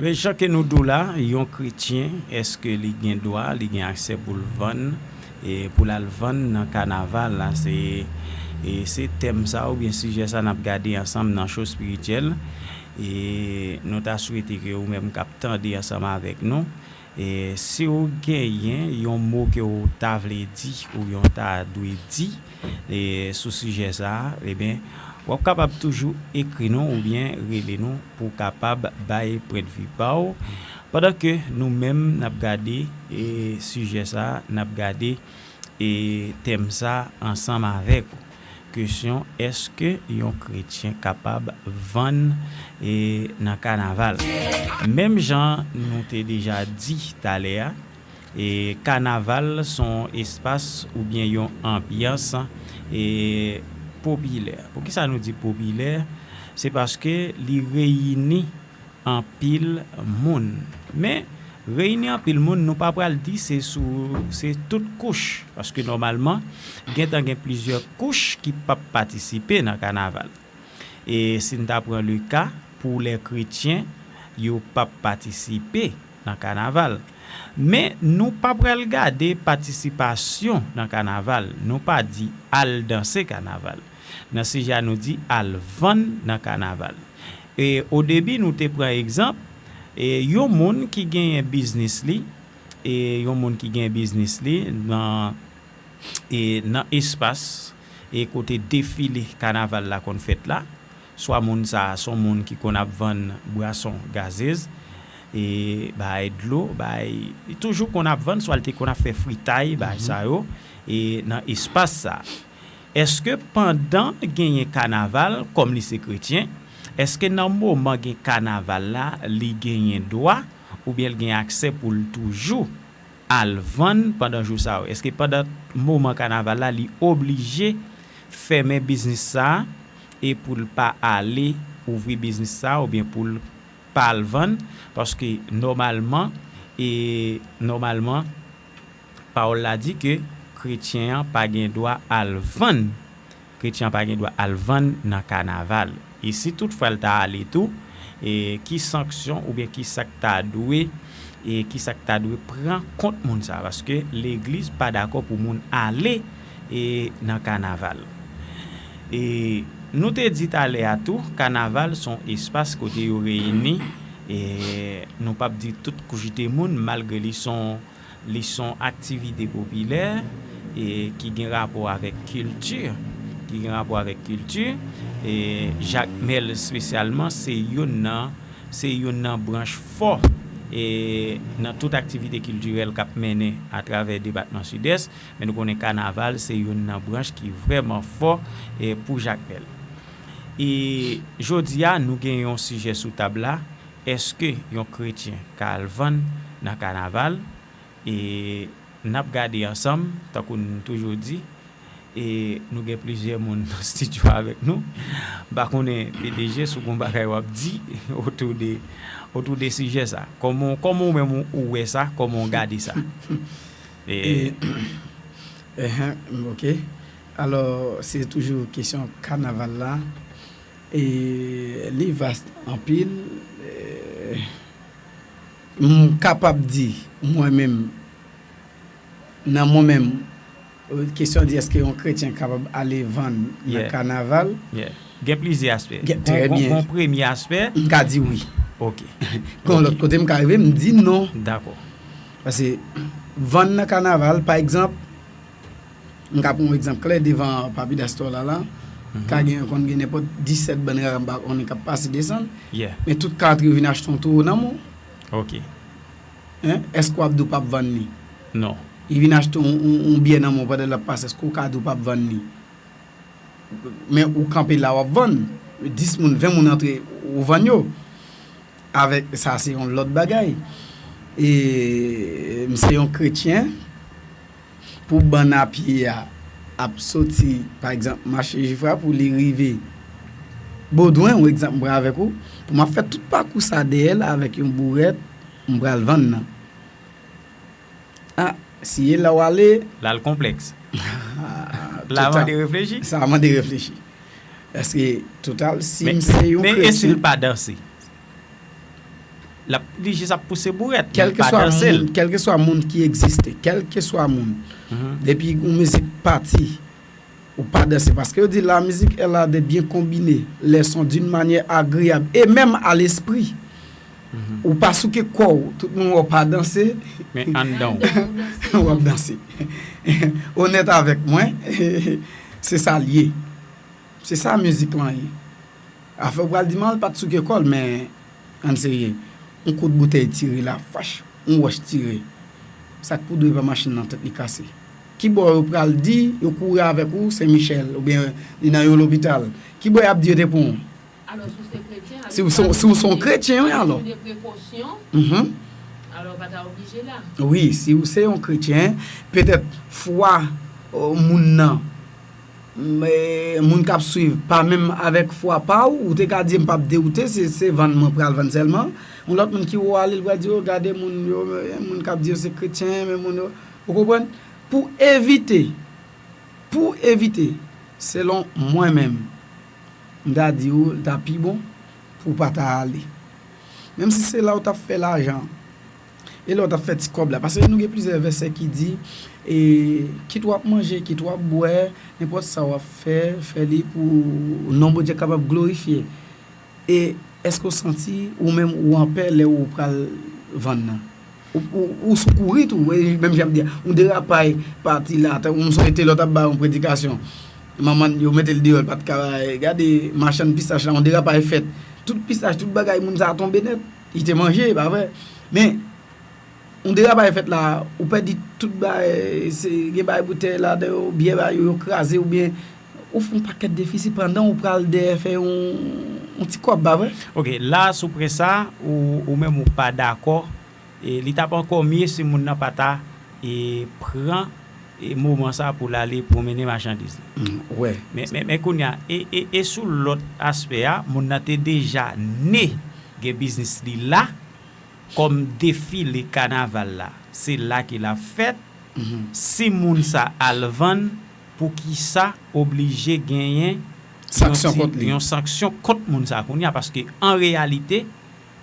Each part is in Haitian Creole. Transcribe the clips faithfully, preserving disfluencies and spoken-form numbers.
Ebyen, jan ke nou di w la, yon kretyen, èske li gen dwa, li gen aksè pou l vann, e pou l al vann nan kanaval la? Se, e se tèm sa oubyen sijè sa n ap gade ansanm nan Cho Espirityèl. E nou ta swete ke ou menm k ap tande ansanm avèk nou, e si w genyen yon mo ke w ta vle di oubyen w ta dwe di, e sou sijè sa a, ebyen, w ap kapab toujou ekri nou oubyen rele nou pou w kapab bay pwendvi pa w. Pandan ke nou menm n ap gade, e sijè sa a, n ap gade, e tèm sa a ansanm avèk ou. Kesyon, èske yon kretyen kapab vann, e nan kanaval? Menm jan nou te deja di talè a, e kanaval se yon espas oubyen yon anbyans, e popilè. Poukisa nou di popilè? Se paske li reyini anpil moun. Men, reyini anpil moun, nou pa pral di se sou, se tout kouch, paske nòmalman, gentan gen plizyè kouch ki p ap patisipe nan kanaval. E si n ta pran le ka pou lè kretyen, yo p ap patisipe nan kanaval. Men, nou pa pral gade patisipasyon nan kanaval, nou pa di al danse kanaval. Nan sijè a, nou di al vann nan kanaval. E o debi, nou te pran egzanp, e yon moun ki genyen biznis li, e yon moun ki gen biznis li nan, e nan espas, e kote defile kanaval la konn fèt la, swa moun sa a se yon moun ki konn ap vann bwason gazez, e bagay dlo, bagay, li toujou konn ap vann, swa li te konn ap fè fritay, bagay sa yo, e nan espas sa a. Èske pandan genyen kanaval, kòm li se kretyen, èske nan moman gen kanaval la, li genyen dwa oubyen li gen aksè pou l toujou al vann pandan jou sa yo? Èske pandan moman kanaval la, li oblije fèmen biznis sa a e pou l pa ale ouvri biznis sa a oubyen pou l pa al vann? Paske nòmalman, e nòmalman, pawòl la di ke kretyen an pa gen dwa al vann. Kretyen an pa gen dwa al vann nan kanaval. E si toutfwa l ta ale tou, e ki sanksyon oubyen ki sa k ta dwe, e ki sa k ta dwe pran kont moun sa a? Paske legliz pa dakò pou moun ale, e nan kanaval. E nou te di talè a tou, kanaval se yon espas kote yo reyini, e nou p ap di tout kouch de moun, malgre li se yon, li se yon aktivite popilè, e ki gen rapò avèk kilti, ki gen rapò avèk kilti, e Jakmèl espesyalman se youn nan, se youn nan branch fò, e nan tout aktivite kiltirèl k ap mennen atravè depatman Sidès, men nou konnen kanaval se youn nan branch ki vrèman fò, e pou Jakmèl. E jodi a, nou gen yon sijè sou tab la, èske yon kretyen ka al vann nan kanaval? E n ap gade ansanm, tankou n toujou di, e nou gen plizyè moun nan estidyo avèk nou. M pa konnen, P D G, si w gen yon bagay w ap di otou de, otou de sijè sa. Kòman, kòman ou menm ou, ou wè sa, kòman w gade sa? E, enhen, ok. Alò, se toujou kesyon kanaval la. E li vas anpil. E, m kapab di, mwen menm, nan mwen menm, kesyon di èske yon kretyen kapab ale vann nan kanaval? Gen plizyè aspè. Gen, trè byen. Gon premye aspè. M ka di wi. Ok. Gon lòt kote m ka rive, m di non. Dakò. Paske vann nan kanaval, pa egzanp, m ka pran yon egzanp klè devan Papi Dastò la la, ka gen, konn gen nenpòt disèt bann rara m pa konnen k ap pase desann, men tout ka antre yo vin achte yon towo nan men w. Ok. Hein? Èske w ap di w p ap vann li? Non. Li vin achte yon, yon, yon byè nan men w pandan l ap pase, èske w ka di w p ap vann li? Men ou kanpe la w ap vann. Dis moun, ven moun antre, ou vann yo. Avèk sa, se yon lòt bagay. E m se yon kretyen, pou bann a pye a ap soti, pa egzanp, mache Jifra pou li rive Bodwen, yon egzanp m pran avèk ou, pou m ap fè tout pakou sa dèyè l avèk yon bourèt, m pral vann nan. A, si e la w ale. La l konplèks. La mande reflechi. Sa mande reflechi. Paske, total, si m se yon kretyen. Men e si l pa danse? L ap, li jis ap pouse bourèt, men li pa danse l. Kèlkeswa moun ki egziste, kèlkeswa moun, depi yon mizik pati, ou pa danse. Paske yo di la musique est là de bien combiner les sons d'une manière agréable et même à l'esprit. Ou pa souke kò w, tout moun wè w pa danse. Men anndan w. W ap danse. Onèt avèk mwen, se sa l ye. Se sa mizik lan ye. Afè w pral di m al pa t souke kò l, men ann serye. Yon kout boutèy tire la, fach, yon wòch tire. Sa k pou dwe pa machin nan tèt li kase. Kibò yo pral di yo kouri avèk ou Sen Michèl oubyen li nan yon lopital? Kibò y ap di yo te pran w? Si w se yon kretyen, wi, alò. Mhm. Wi, si w se yon kretyen, petèt fwa moun nan, moun k ap swiv pa menm avèk fwa pa w, ou te ka di m p ap dewoute, se vann mwen pral vann sèlman. Yon lòt moun ki wè w ale, l pral di, o, gade moun yo, moun k ap di yo se kretyen, men moun yo, ou konprann? Pou evite, pou evite, selon mwen menm, m ta di w l ta pi bon pou w pa ta ale. Menm si se la w t ap fè lajan, e lè w t ap fè ti kòb la. Paske nou gen plizyè vèsè ki di, e, kit w ap manje, kit w ap bwè, nenpòt sa w ap fè, fè li pou non Bondye kapab glorifye. E èske w santi ou menm ou anpè lè ou pral vann nan? Ou, ou, ou sou kouri tou, e menm jan m di a, yon derapaj pati la, tankou m sonje te lè w t ap bay yon predikasyon. Manman yo mete l deyò, l pa t ka bay. Gade machann pistach la, yon derapaj fèt. Tout pistach, tout bagay moun sa a tonbe nèt. Li te manje, e pa vre? Men, yon derapaj fèt la, ou pèdi tout bagay, se, gen bagay boutèy ladan yo, byè ba yo, yo kraze, oubyen ou fè yon pakèt defisi pandan ou pral dèyè fè yon, yon ti kòb, pa vre? Ok, la, sou pwen sa, ou, ou menm ou pa dakò, e li t ap ankò mye si moun nan pa ta, e, pran, e, moman sa pou l ale pwomennen machandiz li. Mm, wè. Men, men, men kounye a, e, e, e sou lòt aspè a, moun nan te deja ne gen biznis li la, kòm defile kanaval la, se la ke l ap fèt. Mhm. Si moun sa al vann, poukisa oblije genyen yon sanksyon ti, kont li, yon sanksyon kont moun sa kounye a? Paske an reyalite,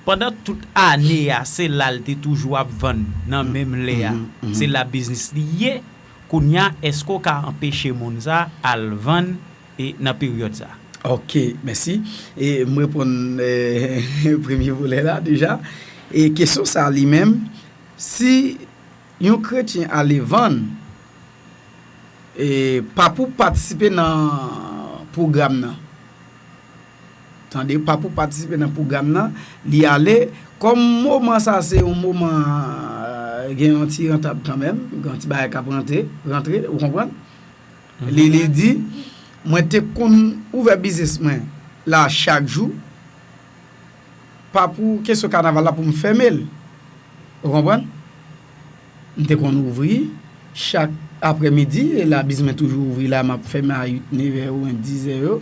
pandan tout ane a, se la l te toujou ap vann nan, mhm, menm lè a. Mhm, mhm. Se la biznis li ye. Kounye a, èske w ka anpeche moun sa al vann, e, nan peryòd sa? Ok, mèsi. E m reponn, e, premye volè la deja. E kesyon sa li menm, si yon kretyen ale vann, e, pa pou patisipe nan pwogram nan. Tande, pa pou patisipe nan pwogram nan, li ale. Kòm moman sa se yon moman, e, gen yon ti rantab kanmenm, gen yon ti bagay k ap rantre, rantre, ou konprann? Mhm. Li, li di, mwen te konn ouvè biznis mwen la chak jou, pa pou kesyon kanaval la pou m fèmen l. Ou konprann? M te konn ouvri chak aprèmidi, e la biznis mwen toujou ouvri la, m ap fèmen a uit, nevè oubyen dizè yo.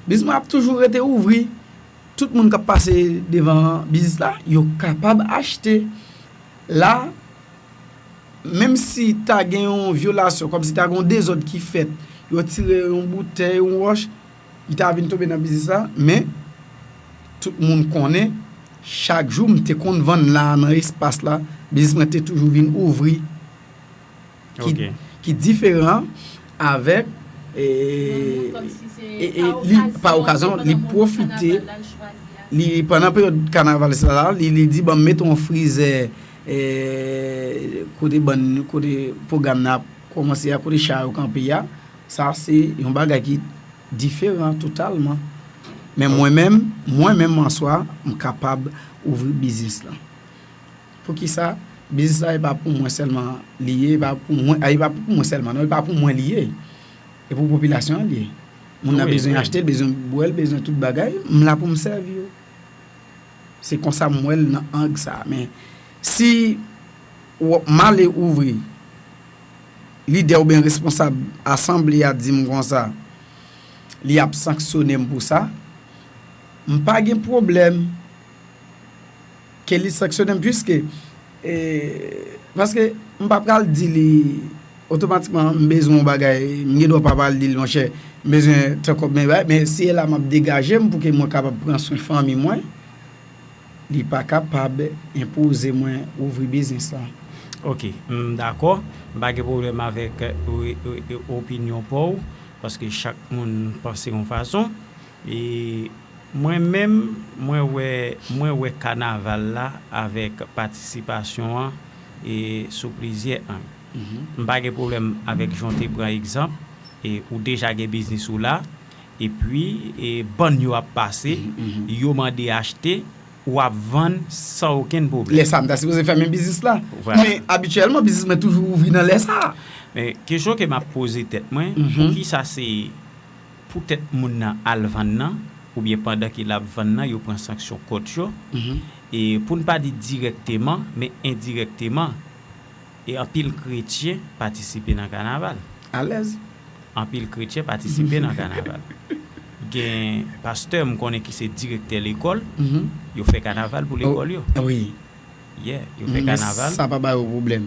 Biznis mwen ap toujou rete ouvri. Tout moun k ap pase devan biznis la, yo kapab achte. La, menm si ta gen yon vyolasyon, kòmsi ta gen yon dezòd ki fèt, yo tire yon boutèy, yon wòch, li ta vin tonbe nan biznis la, men tout moun konnen, chak jou m te konn vann la nan espas la, biznis mwen te toujou vin ouvri, ki, ok, ki diferan avèk, e, e, e li, pa okazyon, li pwofite, li, pandan peryòd kanaval sa la, li, li di, "Ban m mete yon frizè, e, kote bann, kote pwogram nan ap kòmanse a, kote cha yo kanpe a." Sa se yon bagay ki diferan totalman. Men mwen menm, mwen menm an swa, m kapab ouvri biznis lan. Poukisa? Biznis la, e pa pou mwen sèlman li ye, e pa pou mwen, e pa pou mwen sèlman, non, e pa pou mwen li ye. E pou popilasyon an li ye. Moun nan, wi, bezwen, wi, achte, l bezwen bwè, l bezwen tout bagay, m la pou m sèvi yo. Se konsa m wè l nan ang sa. Men si w, m ale ouvri, lidè oubyen responsab asanble a di m konsa, li ap sanksyone m pou sa, m pa gen pwoblèm ke li sanksyone m, piske, e, paske m pa pral di li otomatikman m bezwen yon bagay, m gen dwa pa pral di l, monchè, m bezwen tan kòb, men, men si e la m ap degaje m pou ke mwen kapab pran swen fanmi mwen, li pa kapab enpoze mwen ouvri biznis la. Ok, m dakò. M pa gen pwoblèm avèk e, e, e, opinyon pa w, paske chak moun panse yon fason. E mwen menm, mwen wè, mwen wè kanaval la avèk patisipasyon an e sou plizyè ang. M pa gen pwoblèm avèk jan w te pran egzanp, e ou deja gen biznis ou la, epi e bann yo ap pase, yo mande achte, ou ap vann san okenn pwoblèm. Lè sa a, m ta sipoze fèmen biznis la. Vwala. Men abityèlman, biznis mwen toujou ouvri nan lè sa a. Men kesyon ke m ap poze tèt mwen, poukisa se poutèt moun nan al vann nan, oubyen pandan ke l ap vann nan, yo pran sanksyon kont yo? E pou n pa di dirèkteman, men endirèkteman, e anpil kretyen patisipe nan kanaval. Alèz. Anpil kretyen patisipe nan kanaval. Gen pastè m konnen ki se direktè lekòl, yo fè kanaval pou lekòl yo. Wi. Yeah, yo fè kanaval. Sa pa ba yo pwoblèm.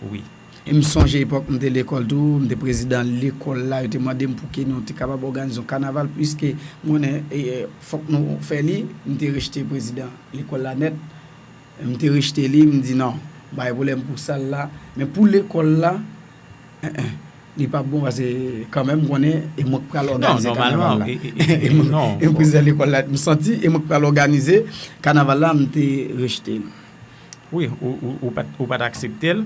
Wi. E m sonje epòk m te lekòl tou, m te prezidan lekòl la, yo te mande m pou ke nou te kapab òganize yon kanaval, piske m konnen e, fòk nou fè li, m te rejte prezidan lekòl la nèt. M te rejte li, m di non, m pa gen pwoblèm pou sal la, men pou lekòl la, en, en, li p ap bon, paske kanmenm m konnen e mwen k pral òganize kanaval la. E mwen, e m prezidan lekòl la, m santi e mwen k pral òganize kanaval la, m te rejte l. Wi, ou, ou, ou pa t, ou pa t aksepte l,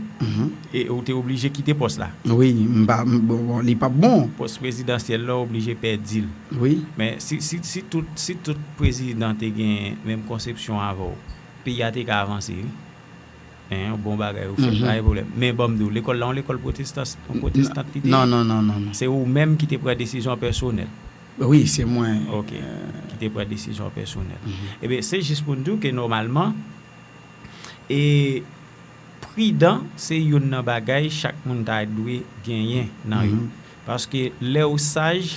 e ou te oblije kite pòs la. Wi, m pa, m, bon, bon, li p ap bon. Pòs prezidansyèl la, w oblije pèdi l. Wi. Men si, si, si tout, si tout prezidan te gen menm konsepsyon avè w, peyi a te ka avanse, wi. Hein, yon bon bagay ou fè, pa gen pwoblèm. Men ban m di w, lekòl la, yon lekòl pwotestan, yon pwotestant li te ye. Non, non, non, non, non. Se ou menm ki te pran desizyon an pèsonèl. Wi, se mwen. Ok. Ki te pran desizyon an pèsonèl. Ebyen, se jis pou n di w ke nòmalman, e pridan se youn nan bagay chak moun ta dwe genyen nan yo. Paske lè w saj,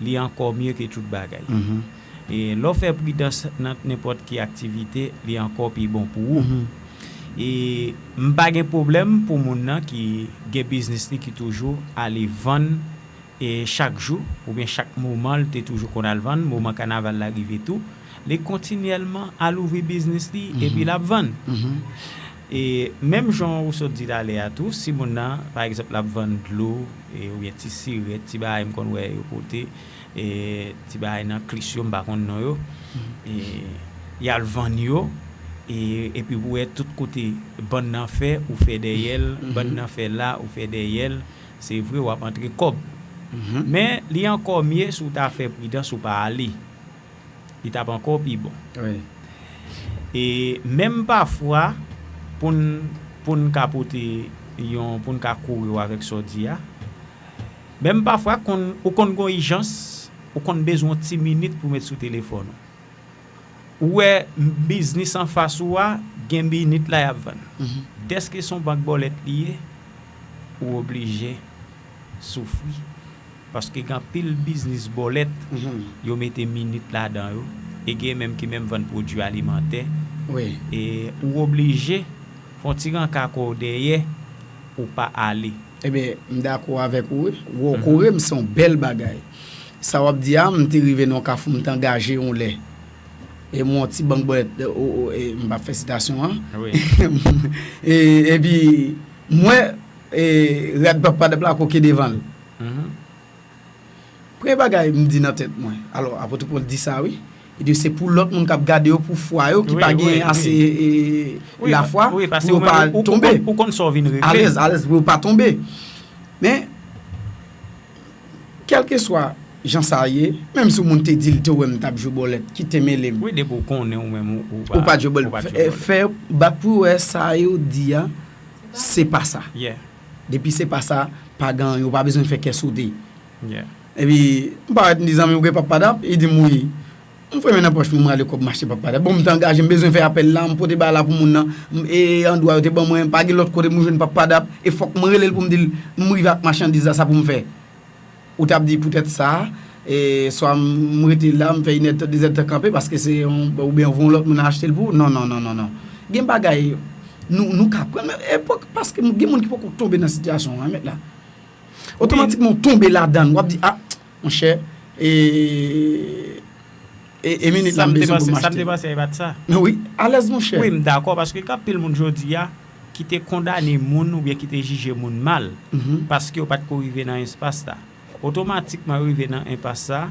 li ankò mye ke tout bagay. E lè w fè pridans nan nenpòt ki aktivite, li ankò pi bon pou ou. E m pa gen pwoblèm pou moun nan ki gen biznis li ki toujou ale vann e chak jou, oubyen chak moman l te toujou konn al vann, moman kanaval la rive tou, li kontinyèlman al ouvri biznis li epi l ap vann. E menm jan ou sot di talè a tou, si moun nan, pa egzanp, l ap vann dlo, e, oubyen ti sirèt, ti bagay m konn wè yo pote, e, ti bagay nan klis yo, m pa konn non yo, e, y al vann yo, e, epi ou wè tout kote bann nan fè, ou fè dèyè l, bann nan fè la, ou fè dèyè l, se vre w ap antre kòb. Men, li ankò mye si w ta fè pridans ou pa ale. Li t ap ankò pi bon. E menm pafwa, pou n, pou n ka pote yon, pou n ka kore w avèk sa w di a, menm pafwa, konn, ou konn gen yon ijans, ou konn bezwen yon ti minit pou w met sou telefòn ou. Ou wè biznis anfas ou a, gen minit la y ap vann. Dèske se yon bank bòlèt li ye, ou oblije soufri. Paske gen anpil biznis bòlèt, yo mete minit ladan yo, e gen menm ki menm vann pwodui alimantè. E ou oblije fè yon ti ranka kò w dèyè, ou pa ale. Ebyen, m dakò avèk ou wi. Wè w kore m se yon bèl bagay. Sa w ap di a, m te rive nan yon kafou, m te angaje yon lè. E m wè yon ti bank bòlèt, e, m p ap fè sitasyon an. E, epi, m wè, e, rad Pap Padap la koke devan l. Premye bagay m di nan tèt mwen, alò, Apot Pòl di sa wi, li di se pou lòt moun k ap gade yo, pou fwa yo ki pa gen ase e, lafwa, pou yo pa tonbe. Ou konn sa w vin regle. Alèz, alèz, pou yo pa tonbe. Men, kèlkeswa jan sa ye, menm si yon moun te di l te wè m t ap jwe bòlèt, kite mele m. Wi, depi w konnen ou menm ou pa jwe bòlèt. Fè, bat pou w wè sa yo di a, se pa sa. Depi se pa sa, pa gen anyen, ou pa bezwen fè kè sote. Epi, m parèt, m di zanmi m gen Pap Padap, li di m wi. M fouye men nan pòch mwen, m rale kòb m achte Pap Padap. Bon, m te angaje, m bezwen fè apèl la, m pote bagay la pou moun nan. M, e andwa yo te ban mwen, pa gen lòt kote pou m jwenn Pap Padap. E fòk mwen rele l pou m di l, m rive ak machandiz la, sa pou m fè. Ou t ap di poutèt sa, e swa m rete la, m fè inèdtan, dezèdtan kanpe, paske se yon, oubyen yon lòt moun achte l pou ou. Non, non, non, non, non. Gen bagay, nou, nou ka pran, men epòk, paske gen moun ki poko tonbe nan sitiyasyon an, mèt la. Otomatikman, w tonbe ladan l, w ap di, a, monchè, e, E, e minit la, m bezwen pou m achte. Sa m te panse, sa m te panse, e pa t sa. Wi, alèz, monchè. Wi, m dakò, paske gen anpil moun jodi a ki te kondane moun oubyen ki te jije moun mal, paske yo pa t ko rive nan espas la. Otomatikman, yo rive nan enpas sa,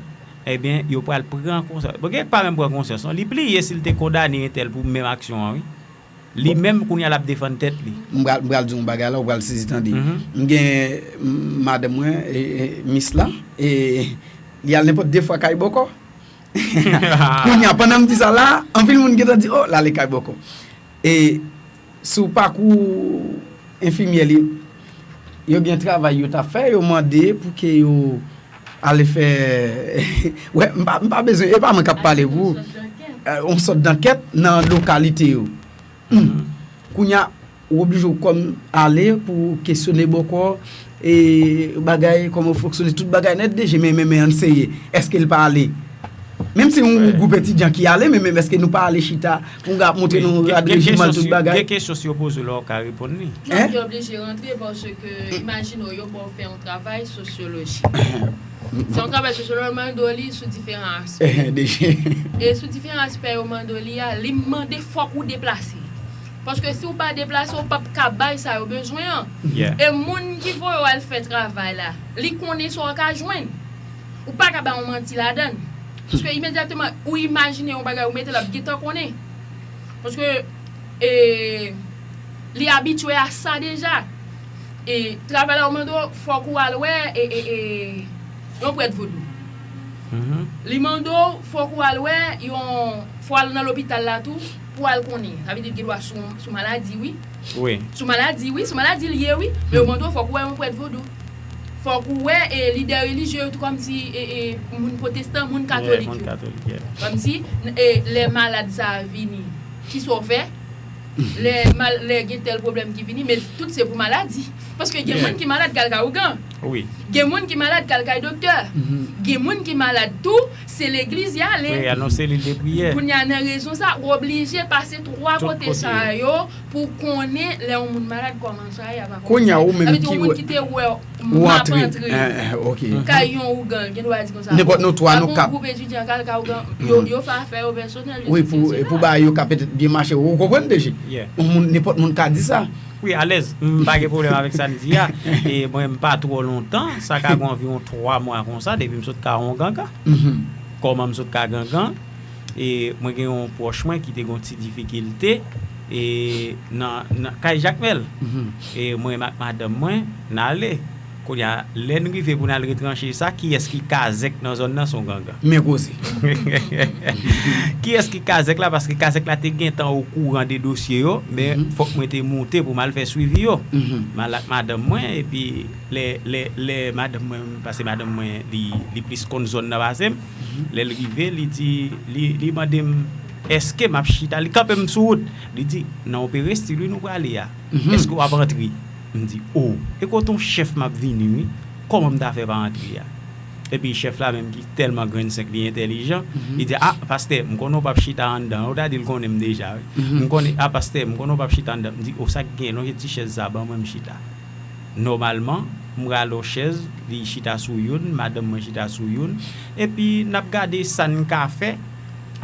ebyen, yo pral pran konsyans. Bon, gen pa menm pran konsyans, non. Li bliye si l te kondane entèl pou menm aksyon an, wi. Li menm, kounye a, l ap defann tèt li. M pral, m pral di yon bagay la, ou pral sezi tande. M gen, m, madanm mwen, e, e, mis la, e, li al nenpòt de fwa kay bòkò. Kounye a, pandan m di sa la, anpil moun gentan di, "Oh, l ale kay bòkò." E sou pakou enfimyè li, yo gen travay yo t ap fè, yo mande pou ke yo ale fè, wè, m pa, m pa bezwen, e pa mwen k ap pale pou ou. Yon sòt dankèt nan lokalite yo. Hmm. Kounye a, ou oblije w kòm ale pou kesyone bòkò, e bagay, kòman yo fonksyone, tout bagay nèt deje, men, men, men, ann seye. Èske l pa ale? Menm si yon gwoup etidyan ki ale, men, men èske nou pa ale chita pou n ka montre nou rad rejiman l, tout bagay? Gen kesyon si yo poze w la, ou ka reponn li. Non, yo oblije rantre, paske, imajine w, yo ba w fè yon travay sosyoloji. Se yon travay sosyoloji, yo mande w li sou diferan aspè. E sou diferan aspè yo mande w li a, li mande fòk ou deplase. Paske si w pa deplase, w p ap ka bay sa yo bezwen an. E moun ki voye w al fè travay la, li konnen sa w ka jwenn. Ou pa ka ba yon manti ladan l. Paske imedyatman, ou imajine yon bagay, ou mete l, l ap gentan konnen. Paske, e, li abitye a sa deja. E, travay la, yo mande w, fòk ou al wè, e, e, e, yon prèt vodou. Li mande w, fòk ou al wè, yon, fò w al nan lopital la tou, pou w al konnen. Sa vle di, gen dwa sou, sou maladi, wi. Sou maladi, wi, sou maladi l ye, wi. Men yo mande w, fòk ou wè yon prèt vodou. Fòk ou wè, e, lidè relijye yo tou, kòmsi, e, e, moun pwotestan, moun katolik yo. Kòmsi, e, lè malad sa a vini, kisa w fè? Lè mal, lè gen tèl pwoblèm ki vini, men tout se pou maladi. Paske gen moun ki malad k al kay ougan. Gen moun ki malad k al kay doktè. Gen moun ki malad tou, se legliz y ale. Kounye a, nan rezon sa, ou oblije pase twa kote sa yo pou konnen lè yon moun malad, kòman sa ye, a pa kòman sa ye. Kounye a, ou menm ki wè, ou antre kay yon ougan, gen dwa di konsa. Nenpòt nou twa, nou kap. Gwoup etidyan k al kay ougan, yo, yo fè afè yo pèsonèl, yo sesi, yo sela. Wi, pou, pou bagay yo ka petèt byen mache. Ou konprann, D J? Yon moun, nenpòt moun ka di sa. Wi, alèz, m pa gen pwoblèm avèk sa n di a. E mwen, m pa twò lontan, sa ka gen anviwon twa mwa konsa, depi m sot ka yon gangan. Kòman m sot ka gangan? E mwen gen yon pwòch mwen ki te gen yon ti difikilte, e nan, nan kay Jakmèl. E mwen menm ak madanm mwen, n ale. Kounye a, lè n rive pou n al retranche sa, kiyès ki kazèk nan zòn nan, se yon gangan. Men koze. Kiyès ki kazèk la? Paske kazèk la te gentan okouran de dosye yo, men fòk mwen te moute pou m al fè swivi yo. M al ak madanm mwen, epi lè, lè, lè madanm mwen, paske madanm mwen, li, li plis konn zòn nan pase m, lè l rive, li di, li, li mande m, èske m ap chita? Li kanpe m sou wout. Li di, "Nan yon perestil, wi, nou prale a. Èske w ap antre?" M di, "O, e kote yon chèf m ap vini, wi. Kòman m ta fè pa antre a?" Epi chèf la menm ki tèlman grenn senk, li entèlijan, li di, "A, pastè, m konnen w p ap chita anndan." Ou ta di l konnen m deja, wi. M konnen, "A, pastè, m konnen w p ap chita anndan." M di, "O, sa k gen? Lonje ti chèz sa, ban mwen m chita." Nòmalman, m rale yon chèz, li chita sou youn, madanm mwen chita sou youn, epi n ap gade sa n ka fè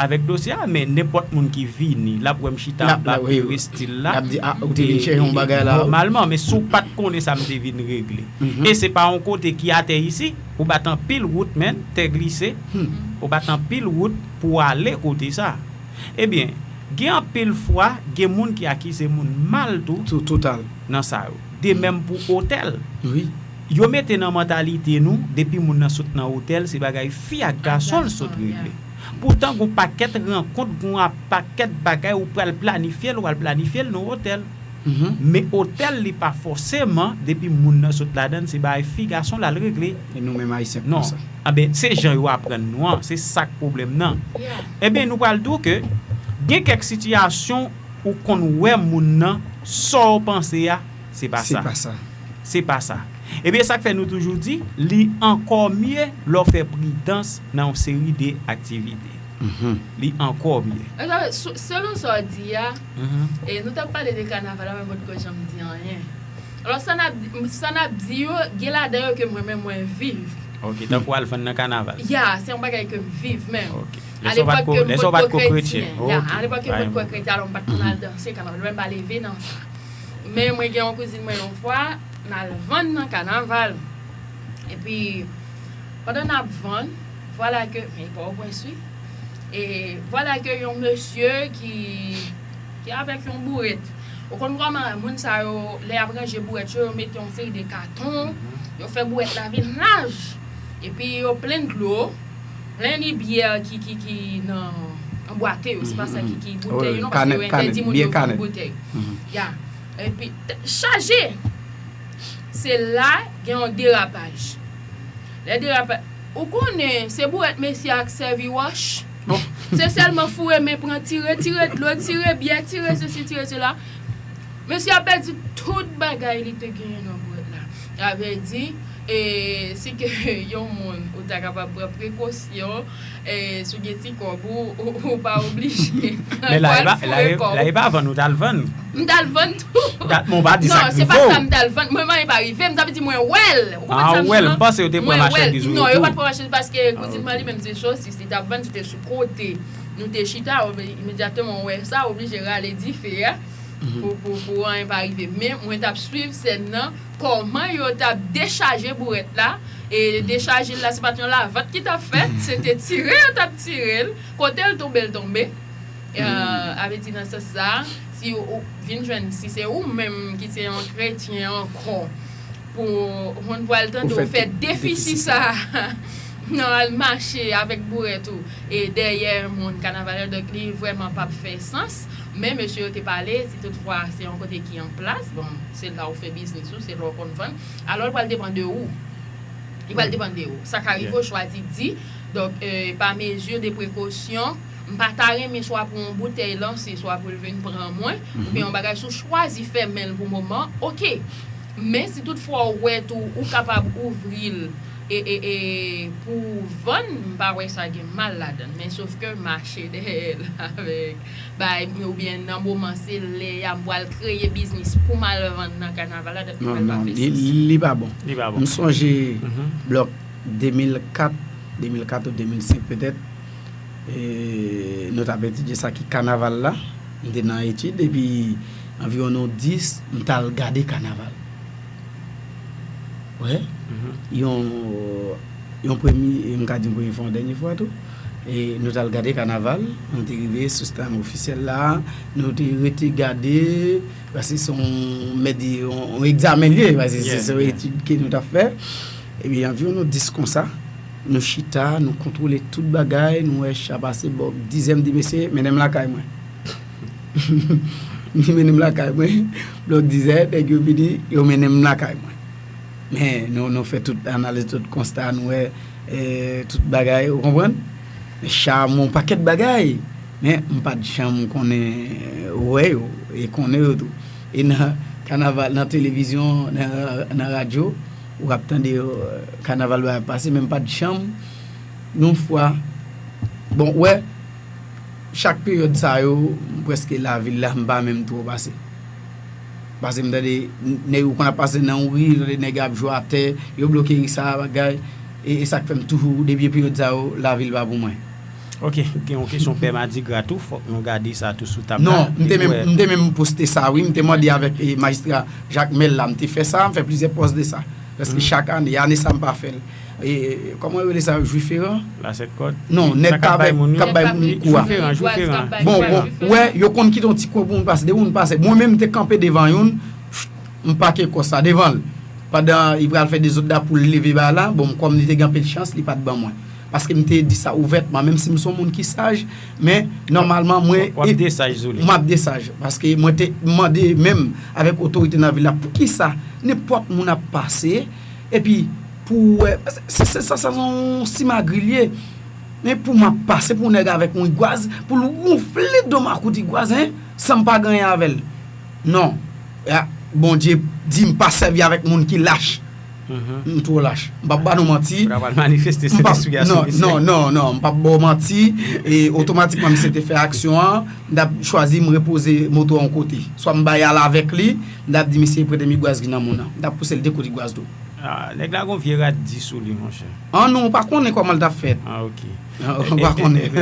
avèk dosye a, men nenpòt moun ki vini, l ap wè m chita anba perestil la. L ap di, "A, ou te vin chèche yon bagay la." Nòmalman, men si w pa t konnen sa m te vin regle. E se pa yon kote ki atè isi, ou bat anpil wout, men, tè glise, ou bat anpil wout pou w ale kote sa. Ebyen, gen anpil fwa, gen moun ki akize moun mal tou. Tou, total. Nan sa yo. De menm pou otèl. Wi. Yo mete nan mantalite nou, depi moun nan sot nan otèl, se bagay fi ak gason l sot regle. Poutan, gon pakèt rankont, gon a-, pakèt bagay ou pral planifye l, ou al planifye l nan otèl. Men otèl, li pa fòseman, depi moun nan sot ladan l, se bagay fi gason l al regle. E nou menm Ayisyen konsa. Anben, se jan yo aprann nou an, se sa k pwoblèm nan. Ebyen, nou pral di w ke gen kèk sitiyasyon ou konn wè moun nan, sa w panse a, se pa sa. Se pa sa. Se pa sa. Ebyen, sa k fè nou toujou di, li ankò mye lè w fè pridans nan yon seri de aktivite. Li ankò mye. Selon sa w di a, e nou t ap pale de kanaval la, men m potko janm di anyen. Alò, sa n ap, sa n ap di yo, gen ladan yo ke mwen menm mwen viv. Ok, tankou al vann nan kanaval. Ya, se yon bagay ke m viv menm. Ok. Lè sa w pa t ko, lè sa w pa t ko kretyen. Ya, alepòk ke mwen t ko kretyen, alò m pa t konn al danse kanaval, mwen pa leve nan sa. Men mwen gen yon kouzin mwen yon fwa, n al vann nan kanaval. Epi, pandan n ap vann, vwala ke, men Pòtoprens wi. E vwala ke yon mesye ki, ki avèk yon bourèt. Ou konn kòman moun sa yo, lè y ap ranje bourèt yo, yo mete yon seri de katon, yo fè bourèt la vin laj. Epi yo plen dlo, plen li byè ki, ki, ki nan anbwate yo. Se pa sa ki, ki boutèy yo non, paske yo entèdi moun yo vann boutèy. Ya. Epi, chaje! Se la gen yon derapaj. Lè derapaj, ou konnen, se bourèt mesye a k sèvi wòch. Se sèlman foure men pran, tire, tire dlo, tire byè, tire sesi, tire sela. Mesye a pèdi tout bagay li te genyen nan bourèt la. Sa vle di, e, si ke yon moun, ou ta kapab pran prekosyon, e, si w gen ti kòb ou, ou, ou pa oblije. Men la, e pa, la, e pa vann, ou t al vann. M t al vann tou. Men w pa di sa k rive w. Non, se pa sa m t al vann. Mwen, mwen pa rive. M t ap di mwen wè l. Ou konprann sa m di w lan? Ah, ou wè l. M panse yo te pran machandiz ou tou. Non, yo pa t pran machandiz paske kouzin mwen li menm se sosis. Li t ap vann, se te sou kote. Nou te chita, imedyatman w wè sa, w oblije rale dife a pou, pou, pou anyen pa rive. Men mwen t ap swiv sèn nan, kòman yo t ap dechaje bourèt la. E dechaje l la, se pa t yon lavant ki t ap fèt, se te tire yo t ap tire l. Kote l tonbe, l tonbe. Sa vle di nan sans sa, si ou vin jwenn, si se ou menm ki se yon kretyen ankò, pou moun pral tande ou fè defisi sa, nan al mache avèk bourèt ou e dèyè moun kanaval yo, donk li vrèman p ap fè sans. Men mesye yo te pale, si toutfwa se yon kote ki an plas, bon, se la ou fè biznis ou, se la ou konn vann, alò l pral depann de ou. Li pral depann de ou. Sa ka rive ou chwazi di, donk, e, pa mezi de prekosyon, m pa ta renmen swa pou yon boutèy lanse, swa pou l vin pran mwen, oubyen yon bagay, si w chwazi fèmen l pou moman, oke. Men si toutfwa w wè tou, ou kapab ouvri l e, e, e, pou w vann, m pa wè sa gen mal ladan l. Men sof ke mache dèyè l avèk bay, oubyen nan moman se lè a m pral kreye biznis pou m al vann nan kanaval la, donk li pral pa fè sans. Non, non, li, li, li pa bon. Li pa bon. M sonje blòk de mil kat, de mil kat ou de mil senk petèt, e, nou t ap etidye sa ki kanaval la. M te nan etid, epi anviwon dis, m t al gade kanaval. Wè, yon, yon premye, m ka di yon premye fwa, yon dènye fwa tou. E nou t al gade kanaval, nou te rive sou stand ofisyèl la, nou te rete gade, paske se yon, mèt di, yon, yon egzamen l ye, paske se, se yon etid ke nou t ap fè. Epi anviwon nou dis konsa, nou chita, nou kontwole tout bagay, nou wè cha pase bò dizè, m di, "Mesye, mennen m lakay mwen." M di, "Mennen m lakay mwen." Blòk dizè, nèg yo vini, yo mennen m lakay mwen. Men, nou, nou fè tout analiz, tout konsta, nou wè, e, tout bagay, ou konprann? Cha, yon pakèt bagay. Men, m pa t janm konnen wè yo, e konnen yo tou. E nan kanaval, nan televizyon, nan, nan radyo, ou ap tande yo, kanaval bagay ap pase, men m pa t janm, yon fwa, bon, wè, chak peryòd sa yo, prèske lavil la, m pa menm twò pase. Paske m tande nèg yo konn ap pase nan yon ri, tande nèg ap jwe atè, yo bloke ri sa a, bagay. E, e sa k fè m toujou, depi peryòd sa yo, lavil pa pou mwen. Ok, gen yon kesyon pè madigra tou, fòk nou gade sa tou sou tab la. Non, m te menm, m te menm poste sa, wi, m te mande avèk, e, majistra Jakmèl la, m te fè sa, m fè plizyè pòs de sa. Prèske chak ane, ane sa m pa fè l. E, kòman yo rele sa yo, jwiferan? Lasèt kòd? Non, nèg k ap bay moun kou a. Jwiferan, jwiferan. Bon, bon, wè, yo konn kite yon ti kwen pou moun pase, depi moun pase. Mwen menm, m te kanpe devan youn, m pake kò sa devan l. Pandan li pral fè dezòd la pou l leve ba la, bon, kòm li te gen anpil chans, li pa t ban mwen. Paske m te di sa ouvètman, menm si m se yon moun ki saj, men nòmalman mwen. W ap desaj sou li. M ap desaj. Paske mwen te mande menm avèk otorite nan vil la, poukisa nenpòt moun ap pase, epi pou w wè, se, se, sa, sa se yon simagri l ye. Men pou m ap pase pou nèg avèk yon igwaz, pou l wonfle do m ak yon ti igwaz, en, san m pa gen anyen avè l. Non. Ya, Bondye di m pa sèvi avèk moun ki lach. M twò lach. M p ap ba nou manti. Ou ta pral manifeste Sentespri a sou misye. Non, non, non, non, m p ap ba w manti. E otomatikman, misye te fè aksyon an, m t ap chwazi m repoze moto a yon kote. Swa m bay al avèk li, m t ap di misye prete m igwaz ki nan men w nan. M t ap pouse l de kout igwaz tou. Ah, nèg la gon vye rad di sou li, monchè. Ah non, ou pa konnen kòman l t ap fèt. Ah, ok. Ou pa konnen.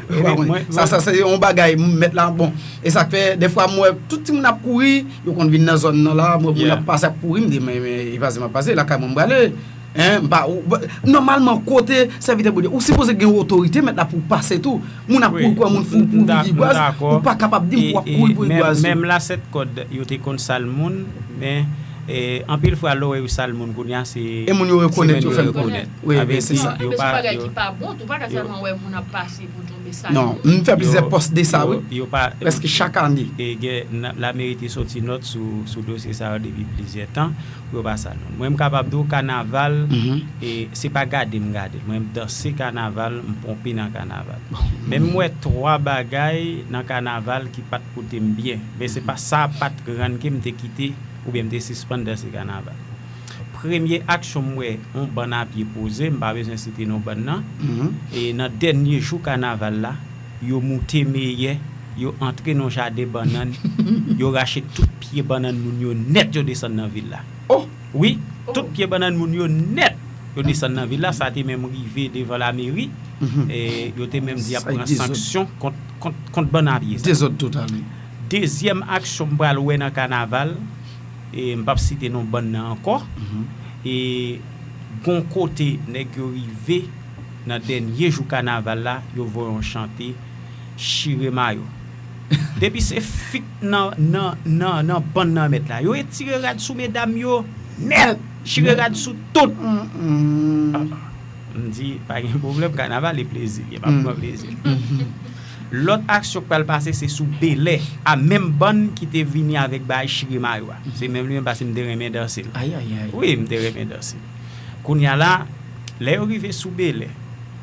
Ou pa konnen. Sa, sa se yon bagay, mèt la, bon. E sa k fè, dèfwa, m wè tout timoun ap kouri, yo konn vin nan zòn nan la, m wè moun ap pase ap kouri, m di, men, men, e pase m ap pase, lakay mwen m prale. Hein, m pa, ou, ba, nòmalman, kote sèvitè Bondye, ou sipoze gen otorite, mèt la pou pase tou. Moun ap kouri kwè moun fou pou rigwaz, ou pa kapab di m pou ap kouri pou rigwaz. Menm la sèt kòd, yo te konn sal moun, men, e, anpil fwa, lè w wè yo sal moun kounye a, se. E moun yo rekonèt yo fè l. Wi, men se sa. Yo pa, bagay ki pa bon, tou pa ka sèlman wè moun ap pase pou tonbe sal. Non, m fè plizyè pòs de sa, wi. Yo pa. Prèske chak ane. E gen, lameri te soti nòt sou, sou dosye sa yo depi plizyè tan. Pou yo pa sal moun. Mwen, m kapab di w kanaval, e, se pa gade m gade l. Mwen, m danse kanaval, m ponpe nan kanaval. Men m wè twa bagay nan kanaval ki pa t koute m byen. Men se pa sa pa t rann ke m te kite oubyen m te sispann danse kanaval. Premye aksyon m wè yon bann a pye poze, m pa bezwen site non bann nan. E nan dènye jou kanaval la, yo moute meyè, yo antre nan jaden bannann, yo rache tout pye bannann moun yo nèt, yo desann nan vil la. Oh! Wi, tout pye bannann moun yo nèt, yo desann nan vil la, sa te menm rive devan lameri, e yo te menm di y ap pran sanksyon kont, kont, kont bann a pye sa. Dezòd total, wi. Dezyèm aksyon m pral wè nan kanaval, e m p ap site non bann nan ankò, e gon kote nèg yo rive nan dènye jou kanaval la, yo voye yon chante chire mayo. Depi se fit nan, nan, nan, nan bann nan mèt la, yo retire rad sou medam yo nèt, chire rad sou tout. Ah, m di, pa gen pwoblèm, kanaval e plezi, li pa pran plezi. Lòt aksyon k pral pase, se sou Belè, a menm bann ki te vini avèk bagay chire mayo a. Se menm li menm, paske m te renmen danse l. Wi, m te renmen danse l. Kounye a la, lè yo rive sou Belè,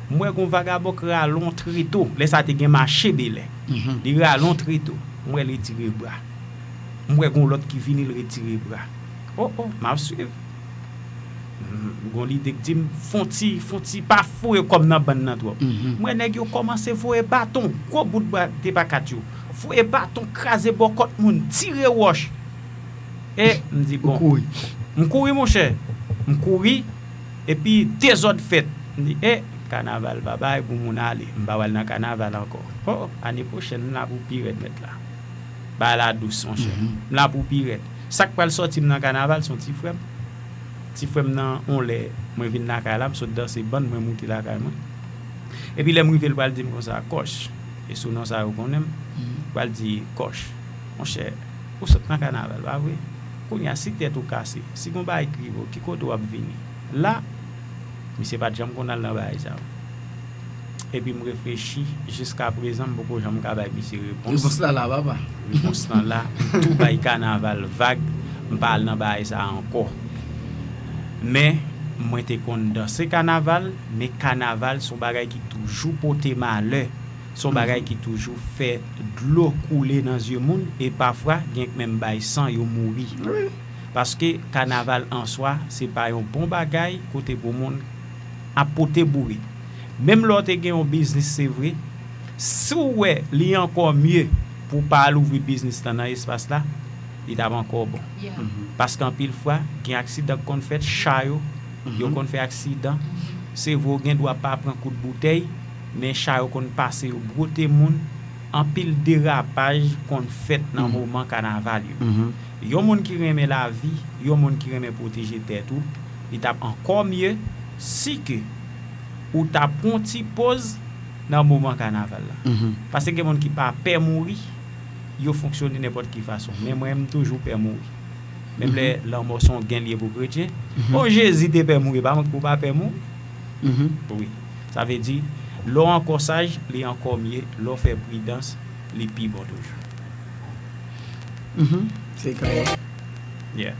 m wè gon vagabon k rale yon treto. Lè sa te gen mache Belè. Li rale yon treto. M wè l retire bra. M wè gon lòt ki vini, l retire bra. Oh, oh, m ap swiv. M gon lide k di m, fon ti, fon ti, pa foure kò m nan bann nan twòp. M wè nèg yo kòmanse voye baton, gwo bout bra de pakat yo. Voye baton, kraze bòkòt moun, tire wòch. E m di, bon. M kouri, monchè. M kouri, epi dezòd fèt. M di, e, kanaval pa bay pou moun ale. M pa pral nan kanaval ankò. Oh, ane pwochèn, m la pou pi rèd mèt la. Bagay la dous, monchè. M la pou pi rèd. Sa k pral sòti m nan kanaval, se yon ti frè m. Ti frè m nan, yon lè, mwen vin lakay la, m sot danse bann, mwen moute lakay mwen. Epi lè m rive, l pral di m konsa, Kòch, e sou non sa yo konnen m, l pral di, Kòch, monchè, ou sot nan kanaval, pa vre? Kounye a, si tèt ou kase, si gon bagay k rive w, ki kote w ap vini? La, misye pa t janm konn al nan bagay sa yo. Epi m reflechi, jiskaprezan, m poko janm ka bay misye repons. Repons la la, papa. Repons lan la, m tou bay kanaval vag, m pa al nan bagay sa a ankò. Men, mwen te konn danse kanaval, men kanaval se yon bagay ki toujou pote malè, se yon bagay ki toujou fè dlo koule nan zye moun, e pafwa, gen k menm bay san yo mouri. Paske kanaval an swa, se pa yon bon bagay kote pou moun ap pote boure. Menm lè w te gen yon biznis, se vre, si w wè li ankò mye pou w pa al ouvri biznis lan nan espas la, li t ap ankò bon. Paske anpil fwa, gen aksidan k konn fèt, cha yo, yo konn fè aksidan. Se vre, w gen dwa pa pran kout boutèy, men cha yo konn pase yo bwote moun. Anpil derapaj konn fèt nan moman kanaval yo. Yon moun ki renmen lavi, yon moun ki renmen pwoteje tèt ou, li t ap ankò mye si ke ou ta pran yon ti poz nan moman kanaval la. Paske gen moun ki pa pè mouri, yo fonksyone nenpòt ki fason. Men mwen, m toujou pè mouri. Menm lè lanmò se yon gen l ye pou kretyen. Bon, Jezi te pè mouri, pa mwen ki pou pa pè mouri. Wi. Sa vle di, lè w ankò saj, li ankò mye, lè w fè pridans, li pi bon toujou. Se klè. Yeah.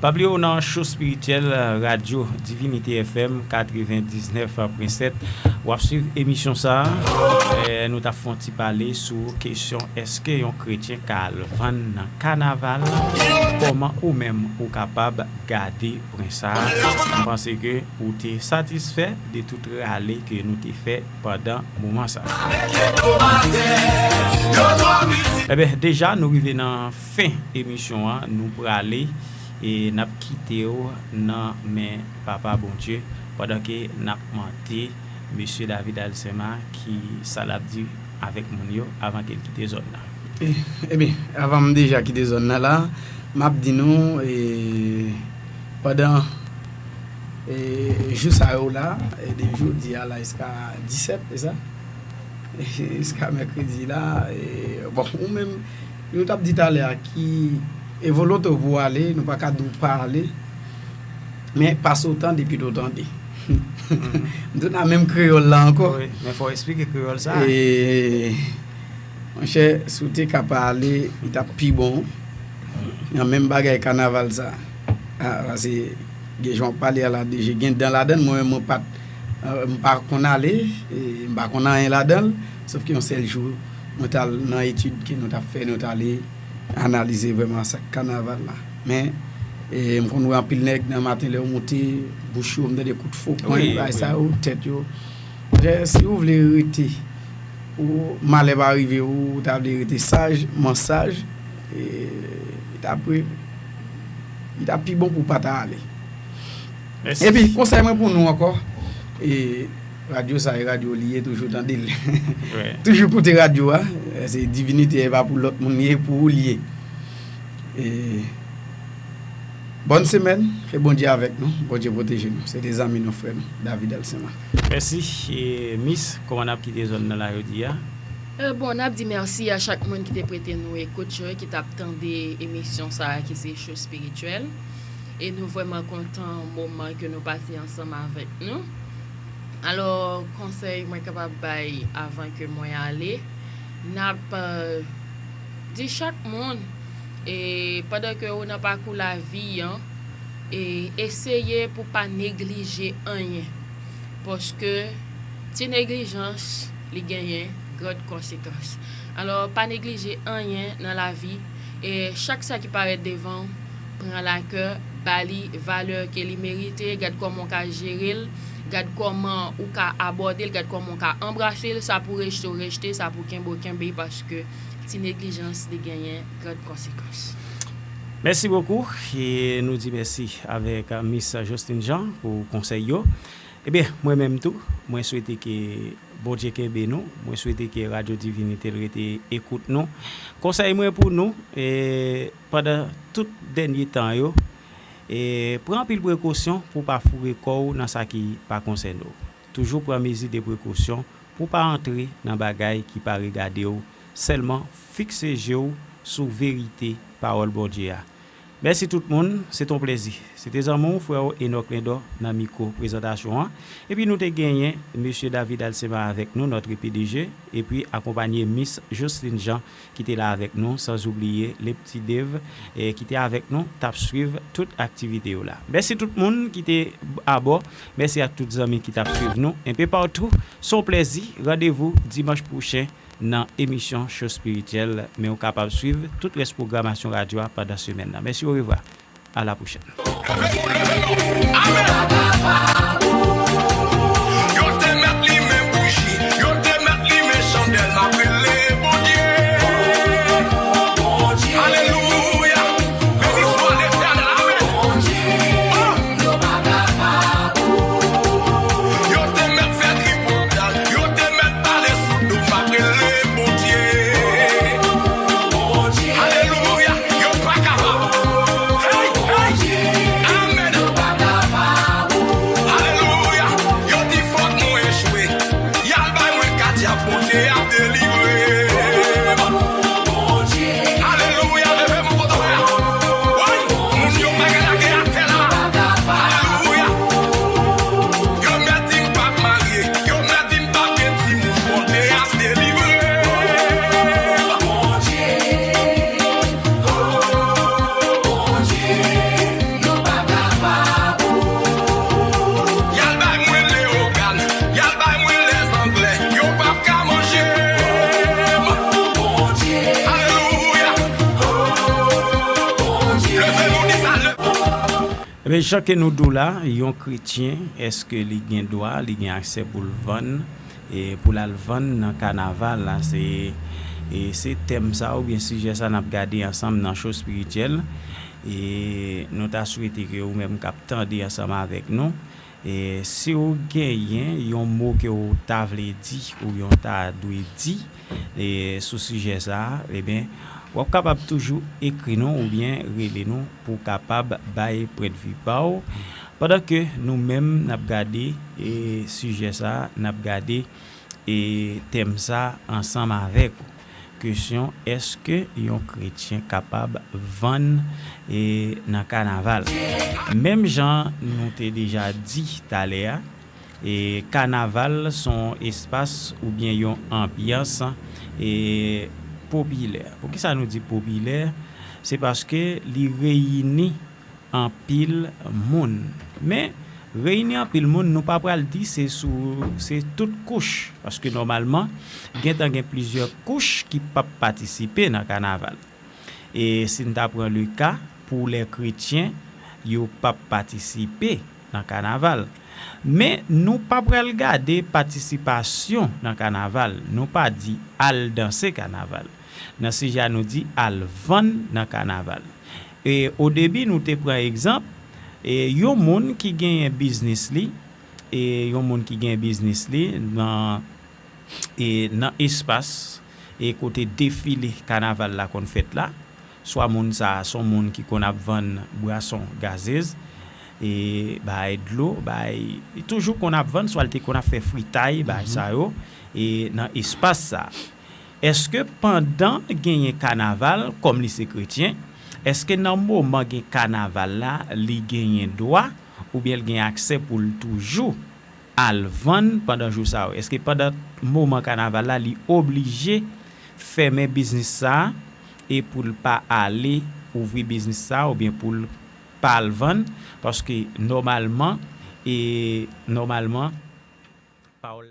Pa bliye w nan Cho Espirityèl, Radyo Divinite F M katrevendiznèf pwen sèt. W ap swiv emisyon sa a. Eh, nou t ap fè yon ti pale sou kesyon èske yon kretyen ka al vann nan kanaval? Kòman ou menm ou kapab gade pwen sa a? M panse ke ou te satisfè de tout rale ke nou te fè pandan moman sa a. Eben, deja nou rive nan fen emisyon an, nou prale e n ap kite w nan men Papa Bondye pandan ke n ap mande Mesye David Alcema ki sa l ap di avèk moun yo avan ke l kite zòn nan. E, ebyen, avan m deja kite zòn nan la, m ap di nou, e, pandan, e, jou sa yo la, e, depi jodi a la jiska disèt, se sa? E, jiska mèkredi la, e, bon, ou menm, nou t ap di talè a ki e volonte w pou w ale, nou pa ka di w pa ale, men pase w tande pito w tande. M tounen a menm kreyòl la ankò. Wi, men fò w eksplike kreyòl sa. E, monchè, si w te ka pa ale, li t ap pi bon. Nan menm bagay kanaval sa. A, pase, gen jan w pale a la, deja gen dan ladan l, mwen menm, mwen pa t, e, m pa konn ale, e, m pa konn anyen ladan l, sòf ke yon sèl jou, mwen t al nan etid ke nou t ap fè, nou t ale analize vrèman sa k kanaval la. Men, e, m konn wè anpil nèg nan maten lè yo moute, bouch yo, m tande kout fo pwen, wi, bagay sa yo, tèt yo. Monchè, si w vle rete, ou, malè pa rive ou, ou ta vle rete saj, man saj, e, li t ap, li t ap pi bon pou w pa ta ale. Mèsi. Epi, konsèy mwen pou nou ankò, e, radyo sa, e radyo li ye, toujou tande l. Wi. Toujou koute radyo a, se divinite, e pa pou lòt moun li ye, pou ou li ye. E, bòn semèn, ke Bondye avèk nou, Bondye pwoteje nou. Se te zanmi nou, frè nou, David Alcema. Mèsi. E, Miss, kòman n ap kite zòn nan la jodi a? E, bon, n ap di mèsi a chak moun ki te prete nou ekout yo, ki t ap tande emisyon sa a, ki se Cho Espirityèl. E nou vrèman kontan moman ke nou pase ansanm avèk nou. Alò, konsèy mwen kapab bay avan ke mwen ale, n ap, e, di chak moun, e, pandan ke ou nan pakou lavi an, e, eseye pou pa neglije anyen. Paske ti neglijans, li genyen gran konsekans. Alò, pa neglije anyen nan lavi, e chak sa ki parèt devan w, pran l a kè, ba li valè ke li merite, gad kòman w ka jere l, gad kòman ou ka abòde l, gad kòman w ka anbrase l, sa pou rejte w rejte, sa pou kenbe w kenbe, paske ti neglijans li genyen gran konsekans. Mèsi bokou, e nou di mèsi avèk Miss Jocelyn Jean pou konsèy yo. Ebyen, mwen menm tou, mwen swete ke Bondye kenbe nou, mwen swete ke Radyo Divinite l rete ekout nou. Konsèy mwen pou nou, e, pandan tout dènye tan yo, e, pran anpil prekosyon pou w pa foure kò w nan sa ki pa konsène w. Toujou pran mezi de prekosyon pou w pa antre nan bagay ki pa regade w. Sèlman fikse je w sou verite pawòl Bondye a. Mèsi tout moun, se t on plezi. Se te zanmi w, frè w Enock Lindor nan mikwo prezantasyon an. Epi nou te genyen Mesye David Alcema avèk nou, notre P D G, epi akonpanye Miss Jocelyn Jean ki te la avèk nou, sans oublier le petit Dave, e ki te avèk nou, t ap swiv tout aktivite yo la. Mèsi tout moun ki te abò, mèsi ak tout zanmi ki t ap swiv nou, enpe patou. Se yon plezi, randevou dimanch pwochen nan emisyon Cho Espirityèl, men ou kapab swiv tout rès pwogramasyon radyo a pandan semèn nan. Mèsi, orevwa. À la prochaine. Yo te mèt limen bouji, yo te mèt limen chandèl, m ap rele Bondye. Alelouya. Beni swa Letènèl. Amèn. Oh. Yo te mèt fè tripotay, yo te mèt pale sou do m, m ap rele Bondye. Alelouya, yo pa kapab. Hey, hey. Amèn. Men jan ke nou di w la, yon kretyen, èske li gen dwa, li gen aksè pou l vann, e pou l al vann nan kanaval la? Se, e se tèm sa oubyen sijè sa n ap gade ansanm nan Cho Espirityèl. E nou ta swete ke ou menm k ap tande ansanm avèk nou, e si w genyen yon mo ke w ta vle di oubyen w ta dwe di, e sou sijè sa a, ebyen, w ap kapab toujou ekri nou oubyen rele nou pou w kapab bay pwennvi pa w. Pandan ke nou menm n ap gade, e sijè sa a, n ap gade, e tèm sa a ansanm avèk ou. Kesyon, èske yon kretyen kapab vann, e nan kanaval? Menm jan nou te deja di talè a, e kanaval se yon espas oubyen yon anbyans, e popilè. Poukisa nou di popilè? Se paske li reyini anpil moun. Men, reyini anpil moun, nou pa pral di se sou, se tout kouch, paske nòmalman, gentan gen plizyè kouch ki p ap patisipe nan kanaval. E si n ta pran le ka pou lè kretyen, yo p ap patisipe nan kanaval. Men nou pa pral gade patisipasyon nan kanaval. Nou pa di al danse kanaval. Nan sijè a, nou di al vann nan kanaval. E o debi, nou te pran egzanp, e yon moun ki genyen biznis li, e yon moun ki genyen biznis li nan, e nan espas, e kote defile kanaval la konn fèt la, swa moun sa a se yon moun ki konn ap vann bwason gazez, e bay dlo, bay, li toujou konn ap vann, swa li te konn ap fè fritay, bay sa yo, e nan espas sa a. Èske pandan genyen kanaval, kòm li se kretyen, èske nan moman gen kanaval la, li genyen dwa oubyen l gen aksè pou l toujou al vann pandan jou sa yo? Èske pandan moman kanaval la, li oblije fèmen biznis sa a e pou l pa ale ouvri biznis sa a oubyen pou l pa al vann? Paske nòmalman, e nòmalman, pawòl la